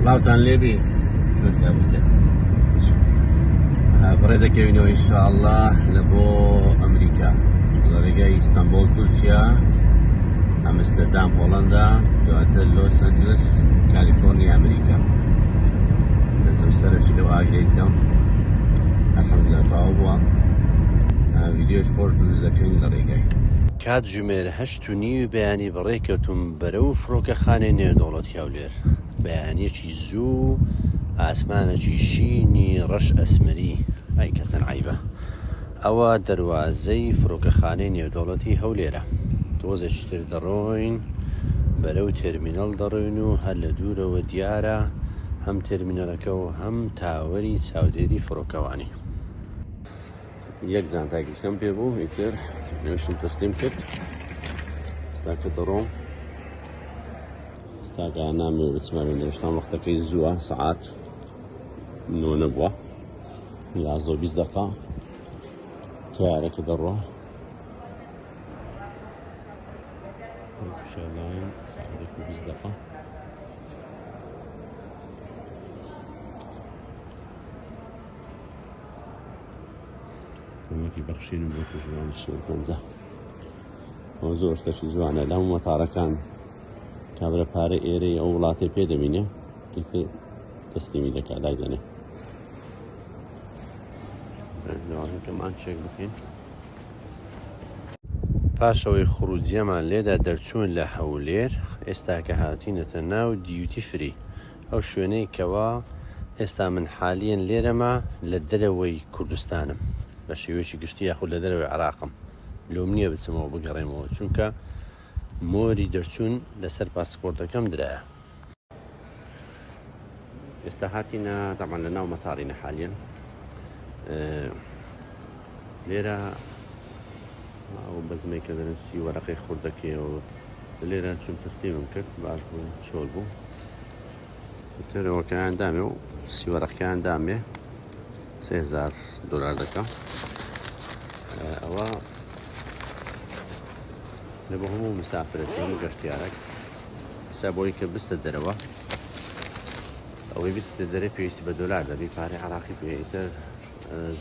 سڵاوتان لێبی بڕێ دەکەوینەوە ئینشاءاللە لە بۆ ئەمریکا لە ڕێگای ئیستانبۆڵ تورکیا ئەمستەردام هۆڵندا دواتر لۆس ئەنجلس کالیفۆرنیا ئەمریکا دەچم سەرەکی لەو ئاگرەی بدەم الحمدلله تەواو بووە ڤیدیۆش خۆش دروست دەکەین لە ڕێگای کاتژمێر هەشت و نیوی بەیانی بەڕێکەوتم بەرەو فڕۆکەخانەی نێودەوڵەتی هەولێر. بەیانیەکی زوو ئاسمانێکی شینی ڕەش ئەسمەری ئەی کەسەن عەیبە ئەوە دەروازەی فڕۆکەخانەی نێودەوڵەتی هەولێرە تۆزێکی تر دەڕۆین بەرەو تێرمینەڵ دەڕۆین و هەر لە دوورەوە دیارە هەم تێرمینەڵەکە و هەم تاوەری چاودێری فڕۆکەوانی. یەک جانتای گچکەم پێ بوو ئیتر ئەویشم تەسلیم کرد ئێستا کە دەڕۆم ئێستاکە نامەوێ بچمە بێن هێشتا وەختەکەی زووە سەعات نۆ نەبووە 11 و 20 دقە تیارەکە دەڕۆ شێڵین سەعات و 20 دقە کۆمەکی بەخشین بۆ توژوانی شێرپەنجە ئەوە زۆر شتەشی جوانە لەم مەتارەکان کابرا پارە ئێرەی ئەو وڵاتەی پێ دەبینێ ئیتر تەسلیمی دەکات لای دەنێ جوانەکەمان چێک بکەین پاشەوەی خروجیەمان لێدا دەرچوون لە هەولێر ئێستا کە هاتوینەتە ناو duty free ئەو شوێنەی کەوا ئێستا من حالیەن لێرەمە لە دەرەوەی کوردستانم بە شێوەیەکی گشتی یاخود لە دەرەوەی عێراقم لۆم نییە بچمەوە بگەڕێمەوە چونکە مۆری دەرچوون لەسەر پاسپۆرتەکەم درایە. ئێستا هاتینە تەبعەن لە ناو مەتاڕینە حالیەن لێرە ئەو بەزمەی کە دەرن سی وەرەقەی خوردەکەیەوە لێرە چون تەسلیمم کرد باش بوو چۆل بوو ترەوەکەیان دامێ و سی وەرەقەکەیان دامێ 3000 دلار دەکە ئەوە لە بۆ هەموو مسافرە هەموو گەشتیارێک ئێستا بۆی کە بستە دەرەوە ئەوەی بستە دەرێ پێویستی بە دۆلار دەبی پارەی عراقی پێتر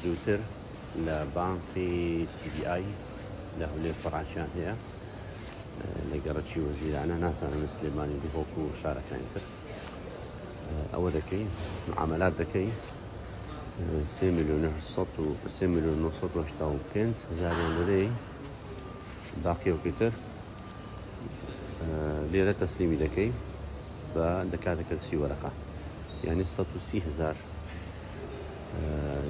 زووتر لە بانقی TBI لە هەولێر فەڕاکیان هەیە لە گەڕەکی وەزیرانە نازانم لە سلێمانی و دهۆک و شارەکانی تر ئەوە دەکەی معاملات دەکەی سێ میلیۆن و سێ میلیۆن 985 هزاریان دەدەی باقیەوەکەی تر لێرە تەسلیمی دەکەی بە دەکاتە کەسی وەرەقە یعنی 130 هزار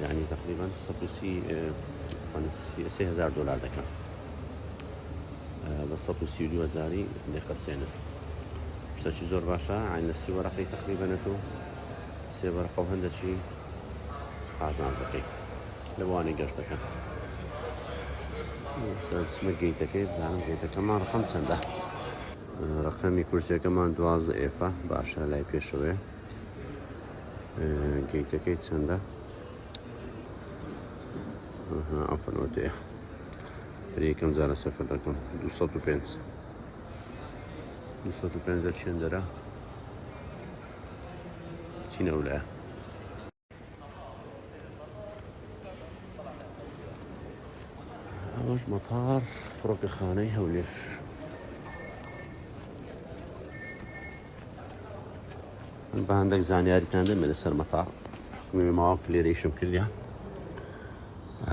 یعنی تقریبا 130 هزار دلار دەکەن بە 132 هزاری دەخەسێنن شتەکی زۆر باشە عین لە سی وەرەقەی تقریبا تۆ سێ وەرەقە و هەندەکی قازانج دەکەی لە بۆوانی گەشت دەکەن بچمە gate ەکەی بزانم gate ەکەمان ڕقم چەندە ڕقەمی کورسیەکەمان دوازدە F ە باشە لای پێشەوەیە gate ەکەی چەندە ئەفەنەوەتەیە یەکەم جارە سەفەر دەکەم 205 205 لە چێندەرە چینە ئەولایە ئەوەش مەتار فڕۆکەخانەی هەولێر من بە هەندێک زانیاریتان دەمێ لەسەر مەتار حکومی ماوە لێرەیشم کردیا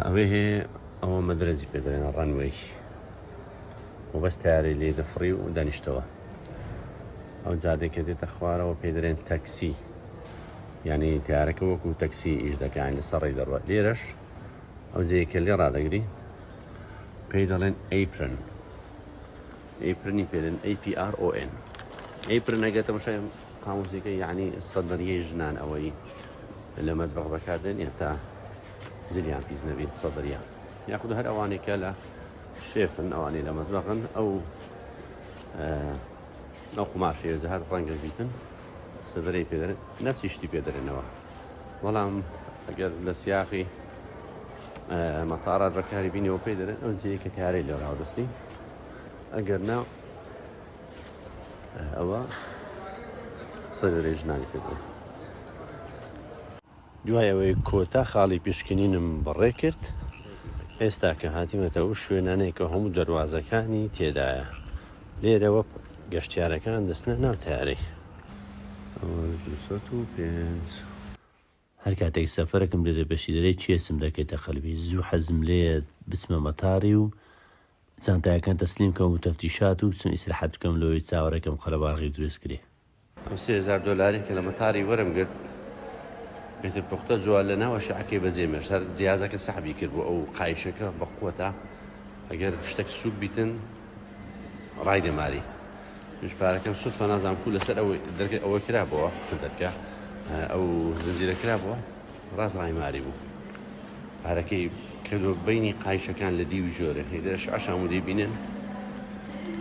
ئەوێ هەیە ئەوە مەدرەجی پێ دەڵێن ڕەنوەی و بەس تیارەی لێ دەفڕی و دانیشتەوە ئەو جادەی کە دێتە خوارەوە پێی دەڵێن تەکسی یعنی تیارەکە وەکو تەکسی ئیش دەکەین لەسەر ڕێی دەڕوات لێرەش ئەو جێیە کە لێ ڕادەگری پێی دەڵێن apron apron ی پێ دەڵێن APRON apron ئەگەر تەماشای قاموسەکە یعنی سەدریەی ژنان ئەوەی لە مەتبەخ بەکاردێن یا تا جلیان پیس نەبێت سەدریە یاخود هەر ئەوانەی کە لە شێفن ئەوانەی لە مەتبەخن ئەو ئەو قوماشەیە هەر ڕەنگە بیتن سەدرەی پێ دەرێن نەفسی شتی پێ دەرێنەوە بەڵام ئەگەر لە سیاقی مەتارات بەکاری بینەوە پێی دەرێن ئەو جێیە کە تارەی لێ ڕاودەستی ئەگەر نا ئەوە سەد یۆرۆی ژنانی پێ دەڵێن. دوای ئەوەی کۆتا خاڵی پشکنینم بەڕێ کرد، ئێستا کە هاتیمەتە ئەو شوێنانەی کە هەموو دەروازەکانی تێدایە، لێرەوە گەشتیارەکان دەچنە ناو تەیارەی. ئەوە 205. هەر کاتێک سەفەرەکم دێتە پێشی دەرێی چێسم دەکەیتە قەلبی زوو حەزم لێیە بچمە مەتاری و جانتایەکان تەسلیم کەم و تەفتیشات و بچم ئیسرحەت بکەم لەوەی چاوەڕێکەم قەرەباڵغی دروست کرێ. ئەم 3000 دۆلارەی کە لە مەتاری وەرم گرت ئیتر پوختە جوان لە ناو ئەشعەکەی بەجێ مێشت هەر جیازەکە سەحبی کرد بۆ ئەو قایشەکە بە قوەتە ئەگەر شتەک سوک بیتن ڕای دەماری منیش پارەکەم سوتفە نازانم کو لەسەر ئەو دەرکە ئەوە کرابەوە دەرکە ئەو زنجیرە کرابەوە ڕاست ڕای ماری بوو پارەکەی کردو بینی قایشەکان لە دیوی ژۆرە هێدەش عشان و دەیبینن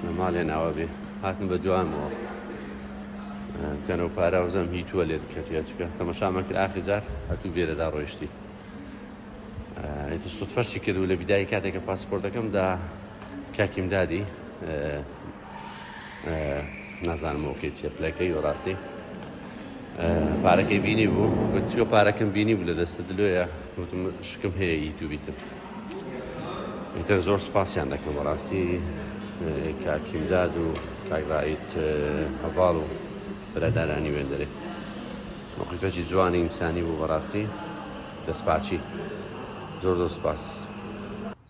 لە ماڵێ ناوە بێ هاتن بە دوامەوە بکەنەوە پارە وزەم هی تووە لێت کەتیە چکە تەمەشامان کرد ئاخر جار هەتوو بێرەدا ڕۆیشتی ئیتر سوتفەشی کرد و لە بیدای کاتێک کە پاسپۆرتەکەم دا کاکیم دادی نازانم ئەوکەی چیە پلەکەی و ڕاستی پارەکەی بینی بوو چۆ پارەکەم بینی بوو لە دەستە دلۆیە وتم شکم هەیە ئی تو بیتم ئیتر زۆر سپاسیان دەکەم بەڕاستی کاکیمداد و کاک ڕایت هەڤاڵ و برادارانی وێندەرێ مەوقیفەکی جوانی ئینسانی بوو بەڕاستی دەستپاکی زۆر زۆر سوپاس.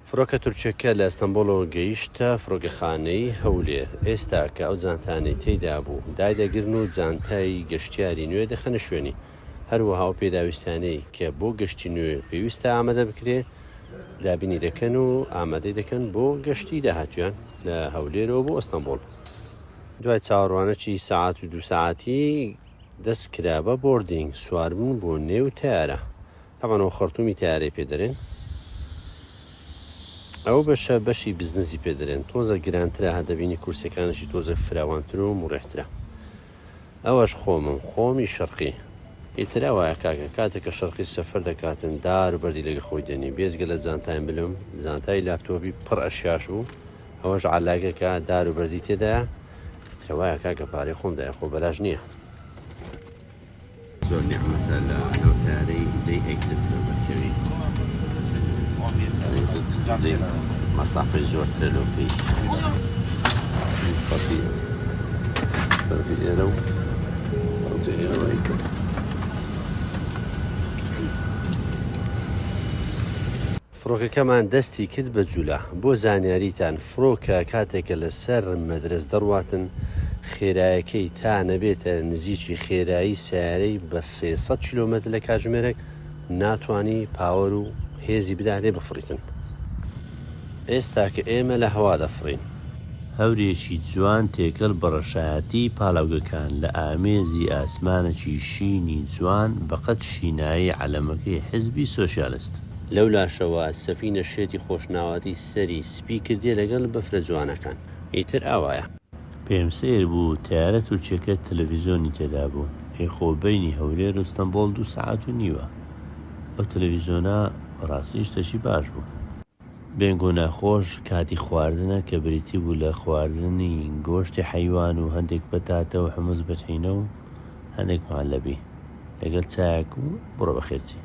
فرۆکە تورکیەکە لە ئەستەنبوڵەوە گەیشتە فرۆکەخانەی هەولێر، ئێستا کە ئەو جانتانەی تێیدا بوو دایدەگرن و جانتای گەشتیاری نوێ دەخەنە شوێنی، هەروەها ئەو پێداویستانەی کە بۆ گەشتی نوێ پێویستە ئامادە بکرێ دابینی دەکەن و ئامادەی دەکەن بۆ گەشتی داهاتوویان لە هەولێرەوە بۆ ئەستەنبوڵ. دوای چاوەڕوانەکی سەعات و دوو سەعاتی دەست کرا بە boarding، سواربوون بۆ نێو تەیارە. تەبعەن ئەو خەرتومی تەیارەی پێ دەرێن. ئەو بەشە بەشی بزنزی پێ دەرێن. تۆزە گرانترە هە دەبینی کورسیەکانیشی تۆزە فراوانتر و موڕیحترە. ئەوەش خۆمم، خۆمی شەرقی. ئیتر ئەوایە کاکە، کاتێ کە شەرقی سەفەر دەکاتن دار و بەردی لەگە خۆی دێنی. بێجگە لە جانتای ملم، جانتای لاپتۆپی پڕ ئەشیاش بوو. ئەوەش عەلاگەکە دار و بەردی تێدایە. تروایە کاکە پارەی خۆم دایە خۆ بەلاش نییە. زۆر نیعمەتە لە ناو تەیارەی جێی exit بەرکەوی exit جێی مەسافەی زۆرترە لەو پێی فەرقی فەرقی ئێرە و فەرقی ئێرە وایکە. فڕۆکەکەمان دەستی کرد بە جولە. بۆ زانیاریتان فڕۆکە کاتێک کە لە سەر مەدرەس دەڕواتن خێرایەکەی تا نەبێتە نزیکی خێرایی سەیارەی بە 300 کیلۆمەتر لە کاتژمێرەک ناتوانی power و هێزی بداتێ بفڕیتن. ئێستا کە ئێمە لە هەوا دەفڕین. هەورێکی جوان تێکەڵ بە ڕەشایەتی پاڵاوگەکان لە ئامێزی ئاسمانێکی شینی جوان بە قەد شینایی عەلەمەکەی حزبی سۆشیالست. لەولاشەوە سەفینە شێتی خۆشناوەتی سەری سپی کردیە لەگەڵ بەفرە جوانەکان. ئیتر ئاوایە. پێم سەیر بوو تەیارە تورکیەکە تەلەفیزۆنی تێدا بوو، ئەی خۆ بەینی هەولێر و ستەنبۆڵ دوو سەعات و نیوە. ئەو تەلەفیزۆنە بەڕاستی شتەکی باش بوو. بێنگ و ناخۆش کاتی خواردنە کە بریتی بوو لە خواردنی گۆشتی حەیوان و هەندێک پەتاتە و حومس بەتحینە و هەندێک موهەلەبی لەگەڵ چایەک و بڕۆ بەخێرچی.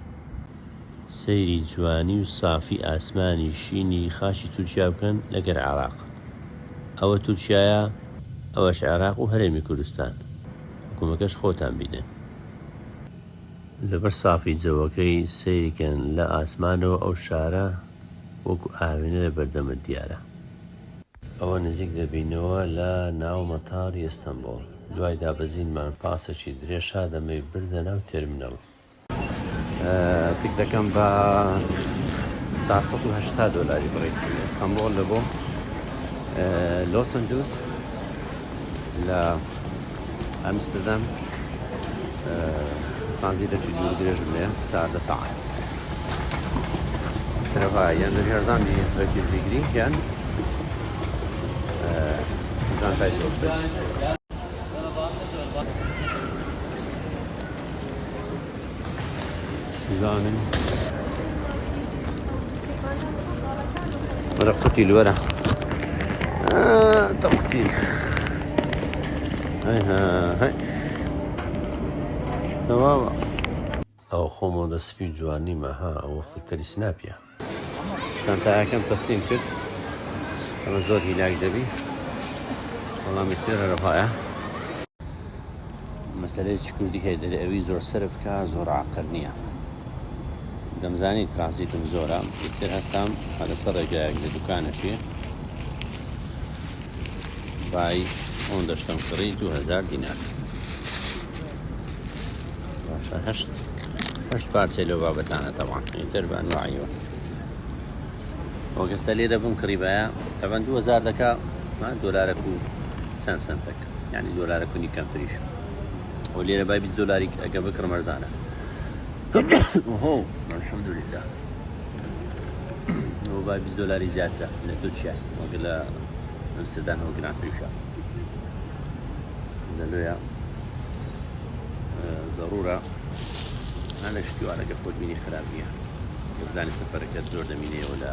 سەیری جوانی و سافی ئاسمانی شینی خاکی تورکیا بکەن لەگەر عێراق. ئەوە تورکیایە ئەوەش عێراق و هەرێمی کوردستان. حکومەکەش خۆتان بینن. لەبەر سافی جەوەکەی سەیری کەن لە ئاسمانەوە ئەو شارە وەکو ئاوێنە لە بەردەمت دیارە. ئەوە نزیک دەبینەوە لە ناو مەتاری ئەستەنبۆڵ. دوای دابەزینمان پاسێکی درێژ هات ئەمەی بردە ناو terminal. تک دەکەم بە 480 دۆلاری بڕی ئەستەنبۆڵ لە بۆ لۆس ئەنجلس لە ئەمستردام ترانزیتێکی دوور درێژم لێ 14 سەعات ترەوە یان دەبی هەرزان بی ڕێکی بیگری یان جانتای زۆر بێت. زانم وەرە قوتیل وەرە تە قوتیل هەی هەی. تەواوە. ئەوە خۆ مۆدە سپی و جوان نیمە ها ئەوە فلتەری سناپیە. سانتایەکەم تەسلیم کرد ئەمە زۆر هیلاک دەبی بەڵام ئیتر هەرەوهایە. مەسەلەیەکی کوردی هەیە دەرێ ئەوی زۆر سەرف کا زۆر عاقل نییە دەمزانی ترانزیتم زۆرە ئیتر هەستام لەسەر ڕێگایەک لە دوکانەکی بای ئەوەندە شتم کڕی 2000 دینار باشە هەشت هەشت پارچەی لەو بابەتانە تەوان ئیتر بە ئەنواعیەوە وەگەستە لێرە بم کڕیبایە تەبەن 2000 دەکا دۆلارەک و چەند سنتێک یعنی دۆلارەک و نی کەمتریش و لێرە بای 20 دۆلاری ئەگە بکڕم ئەرزانە هۆ الحمدلله و بای 20 دۆلاری زیاترە لە تورکیا وەگە لە ئەمستردام هەوە گرانتریشە زەلۆیە زەرورە هەندێک شتی وانەگە خۆت بینی خراپ نییە بزانی سەفەرەکەت زۆر دەمینەیەوە لە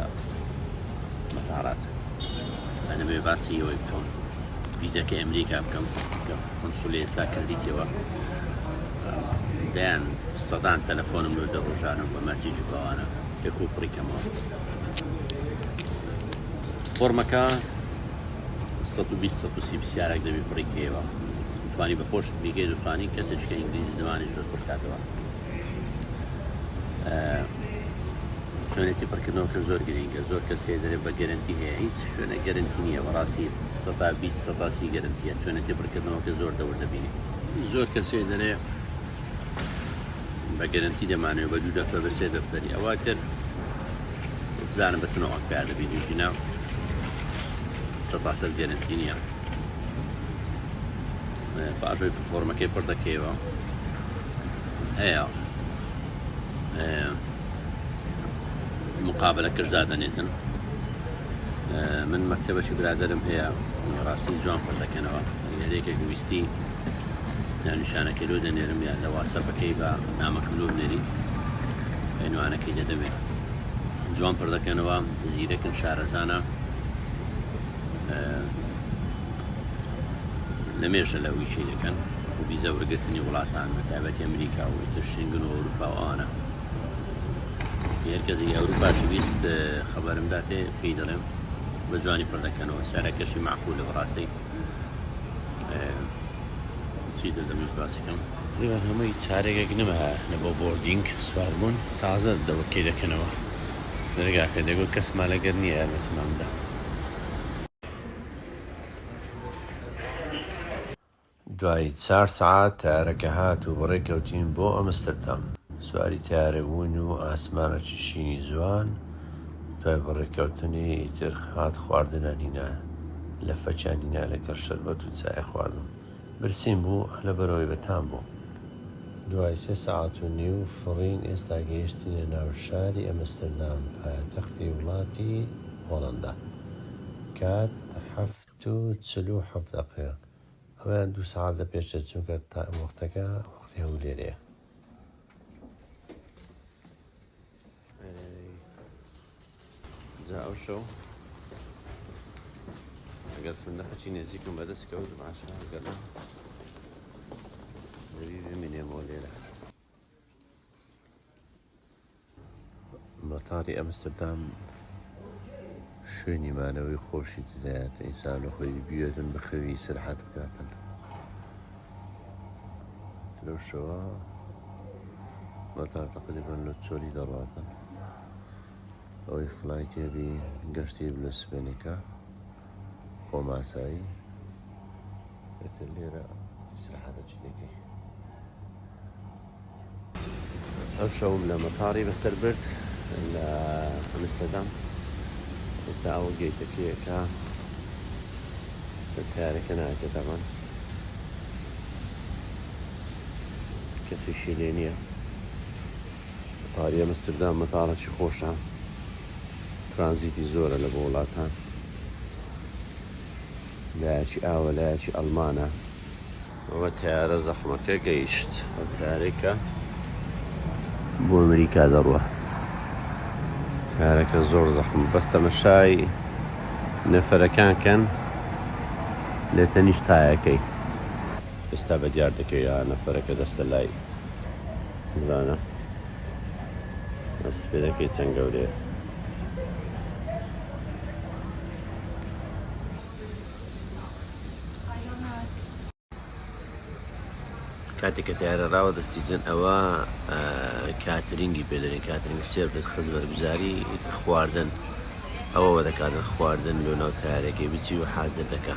مەتارات. ئەنەمەوێ باسی ئەوەی بکەم ڤیزەکەی ئەمریکا بکەم کە قونسولی ئێستا کردیتەوە دەیان سەدان تەلەفۆنم لۆ دەڕۆژانە بە مەسیج و بەوانە کە کو پڕی کەمەوە فۆرمەکە 120 130 پرسیارێک دەبی پڕی کەیەوە توانی بە خۆشت بیکەیت و توانی کەسێک کە ئینگلیزی زمانیش لۆت پڕکاتەوە چۆنێتی پڕکردنەوەکە زۆر گرینگە زۆر کەس هەیە دەرێ بە گەرەنتی هەیە هیچ شوێنە گەرەنتی نییە بەڕاستی 120 130 گەرەنتیە چۆنێتی پڕکردنەوەکە زۆر دەور دەبینی زۆر کەس هەیە دەرێ بە گەرەنتی دەمانەوە بە دوو دەفتەر بە سێ دەفتەری ئەوە کرد بزانە بە سنەوەک پیا دەبینی ژینا سەتا سەر گەرەنتی نییە پاژۆی فۆرمەکەی پڕ دەکەیەوە هەیە مقابلەکەش دادەنێتن من مەکتەبەکی برادرم هەیە ڕاستی جوان پڕ دەکەنەوە یاریەکێک ویستی ناونیشانەکەی لۆ دەنێرم یان لە واتسەپەکەی بە نامەکەم لۆ بنێری عنوانەکەی دەدەمێ جوان پڕ دەکەنەوە زیرەکن شارەزانە لە مێژە لە ویچی دەکەن و ڤیزە وەرگرتنی وڵاتان بە تایبەتی ئەمریکا و ئیتر شنگن و ئەوروپا و ئەوانە هەر کەسێکی ئەوروپاشی ویست خەبەرم داتێ پێی دەڵێم بە جوانی پڕ دەکەنەوە سعرەکەشی مەعقولە بەڕاستی چیتر دەمویست باسی کەم تقریبا هەمووی چارێکێک نەمایە لە بۆ boarding سوار بوون تازە دەوەکەی دەکەنەوە دەرگاکە دەگوت کەسمان لەگەر نییە یارمەتیمان بدە. دوای چار سەعات تەیارەکە هات و بەڕێ کەوتین بۆ ئەمستردام. سواری تەیارە بووین و ئاسمانەکی شینی جوان. دوای بەڕێ کەوتنی ئیتر هات خواردنیان هینا لەفەکیان هینا لەگەڵ شەربەت و چای خواردم. برسیم بوو لەبەرئەوەی بەتام بوو. دوای سێ سەعات و نیو فڕین ئێستا گەیشتینە ناو شاری ئەمستردام پایەتەختی وڵاتی هۆڵەندا. کات 7:47 دەقیقە. ئەوەیان دوو سەعات لە پێشە چونکە تا وەختەکە وەختی هەولێرەیە. جا ئەو شەو ئەگەر فندەقەکی نزیکم بەدەست کەوت باشە ئەگەر نا دەبی بمینێمەوە لێرە. مەتاری ئەمستردام شوێنی مانەوەی خۆشی تێدایە ئینسان لە خۆی بیەتن بخەوی ئیسراحەت بکاتن لەو شەوە مەتار تقریبا لە چۆلی دەڕاتن ئەوەی flight ێ بی گەشتی لە سبێنێکە خۆماسایی ئێتر لێرە ئیسراحەتە چی دەکەی. ئەم شەوم لە مەتاڕی بەسەر برد لە ئەمستەردام ئێستا ئەوە gate ەکەیەکە سەر تارەکە نایەتە دامان کەسیشی لێ نییە مەتاری ئەمستردام مەتاڕێکی خۆشە ترانزیتی زۆرە لە بۆ وڵاتان لایەکی ئاوە لایەکی ئەڵمانە ئەوە تەیارە زەخمەکە گەیشت ئەو تەیارەی کە بۆ ئەمریکا دەڕوا تەیارەکە زۆر زەخم بەس تەمەشای نەفەرەکان کەن لە تەنیشت تایەکەی ئێستا بە دیار دەکەوێت نەفەرەکە دەستە لای. بزانە سپێدەکەی چەند گەورەیە. کاتێک کە تەیارە ڕاوەدەستی جن ئەوە catering ی پێ دەرێن catering service خزمەتگوزاری ئیتر خواردن ئەوەوە دەکاتن خواردن لۆ ناو تەیارەکەی بچی و حازر دەکا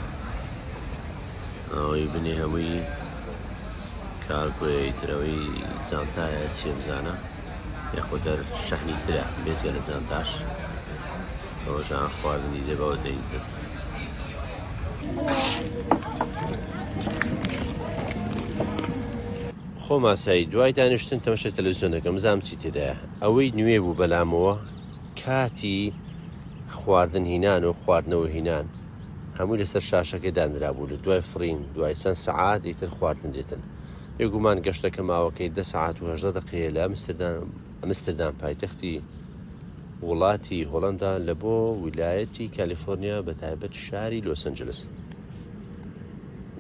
ئەوەی بنێ هەمووی کارگۆیە ئیتر ئەوەی جانتایە چیە بزانە یاخود هەر شەحنی ترە بێجگە لە جانتاش ئەوەشان خواردنی دێ بەوە دەیتر. خۆم ئاسایی دوای دانیشتن تەمەشای تەلەڤیزیۆن دەکەم بزانم چی تێدایە ئەوەی نوێ بوو بەلامەوە کاتی خواردن هینان و خواردنەوە هینان هەمووی لەسەر شاشەکەی دانرابوو لە دوای فڕین دوای چەند سەعات ئیتر خواردن دێتن بێگومان گەشتەکە ماوەکەی دە سەعات و هەژدە دەقەیە لە ئەمستردام ئەمستردام پایتەختی وڵاتی هۆڵەندا لە بۆ ویلایەتی کالیفۆرنیا بە تایبەت شاری لۆس ئەنجلس.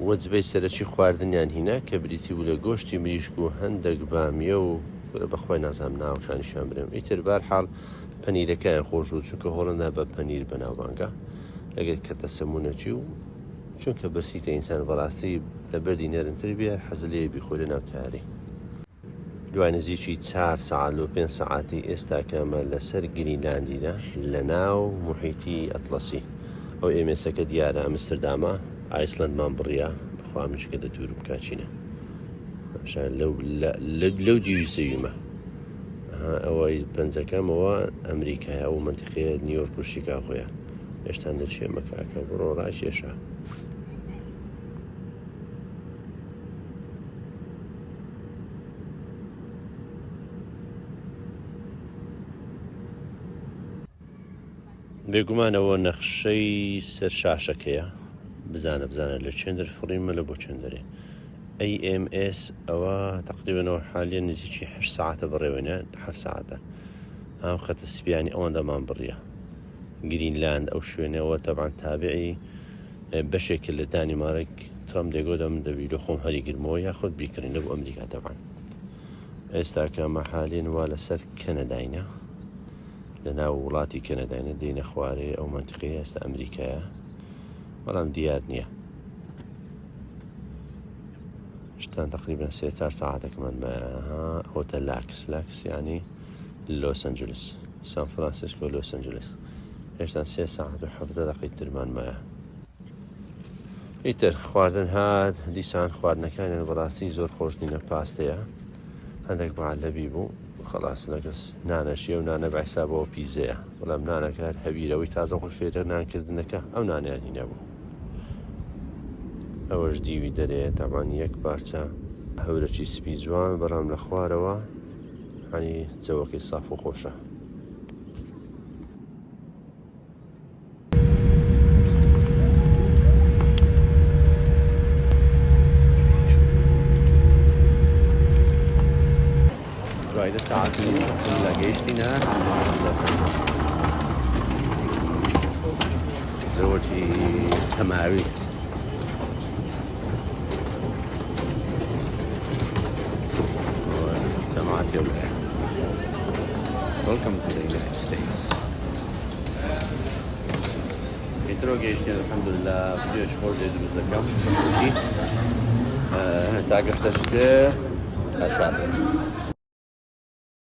وەجبەی سەرەکی خواردنیان هینا کە بریتی بوو لە گۆشتی مریشک و هەندەک بامیە و کورە بەخوای نازانم ناوەکانیشیان برێم ئیتر بارحاڵ پەنیرەکەیان خۆش بوو چونکە هۆڵەندا بە پەنیر بەناوبانگە لەگەر کەتە سەمونەکی و چونکە بەسیتە ئینسان بەڕاستی لە بەردی نەرمتر بێ حەز لێیە بیخۆی لە ناو تەیارەی. دوای نزیکی چار سەعات لۆ پێنج سەعاتی ئێستا کە ئەمە لەسەر گرینلاندینە لە ناو موحیتی ئەتڵەسی ئەو ئێمێسەکە دیارە ئەمستردامە ئایسلەندمان بڕیا بەخوا منیش کە دەتورم کاچینە لەو لەو دیوی زەویمە ئەوەی پەنجەکەمەوە ئەمریکایە ئەو منتیقەیە نیویۆرک و شیکاغۆیە هێشتان دەچێمە کاکە بڕۆ ڕاکێشە. بێگومان ئەوە نەخشەی سەر شاشەکەیە بزانە بزانە لە چێندەر فڕیمە لە بۆ چێندەرێ AMS ئەوە تقریبەنەوە حالیە نزیکی 8 ساعتە بەڕێوەێنە 7 ساعتە ئەم خەتە سپیانی ئەوەندەمان بڕیە گرینلاند ئەو شوێنەوە تەبان تابعی بەشێکە لە دانیمارک ترەمپ دەگۆ دە من دەبی لۆ خۆم هەری گرمەوە یاخود بیکڕین لە بۆ ئەمریکا تەبعەن ئێستا کە ئەمە حالێن وا لەسەر کەنەداینە لە ناو وڵاتی کەنەداینە دێنە خوارێ ئەو منتیقەیە ئێستا ئەمریکایە بەڵام دیار نییە شتان تقریبا سێ چار ساعتەکەمان ئەوتە لاکس لاکس ینی لۆس ئەنجلس سان فرانسیسکۆ لۆس ئەنجلس هێشتا سێ سەعات و 17 دەقەی ترمان مایە. ئیتر خواردن هات دیسان خواردنەکانیان بەڕاستی زۆر خۆش نینە پاستەیە هەندێک معلەبی بوو خلاص لەگەس نانەشیە و نانە بە حسابەوە پیزەیە بەڵام نانەکە هەر هەویرەوەی تازە خۆ فێرە نانکردنەکە ئەو نانیانی نەبوو ئەوەش دیوی دەرێ تاوان یەک پارچە هەورەکی سپی جوان بەڵام لە خوارەوە هەنی جەوەکەی ساف و خۆشە. دوای دە ساعت و نیو الحمدلله گەیشتینە لۆس ئەنجلس زەوەکی تەماوی تەماتی Welcome to the United States. ئیترۆ گەیشتین الحمدلله ڤیدیۆش خۆش لێ دروست دەکەم تا گەشتە شتێ ئەشاد.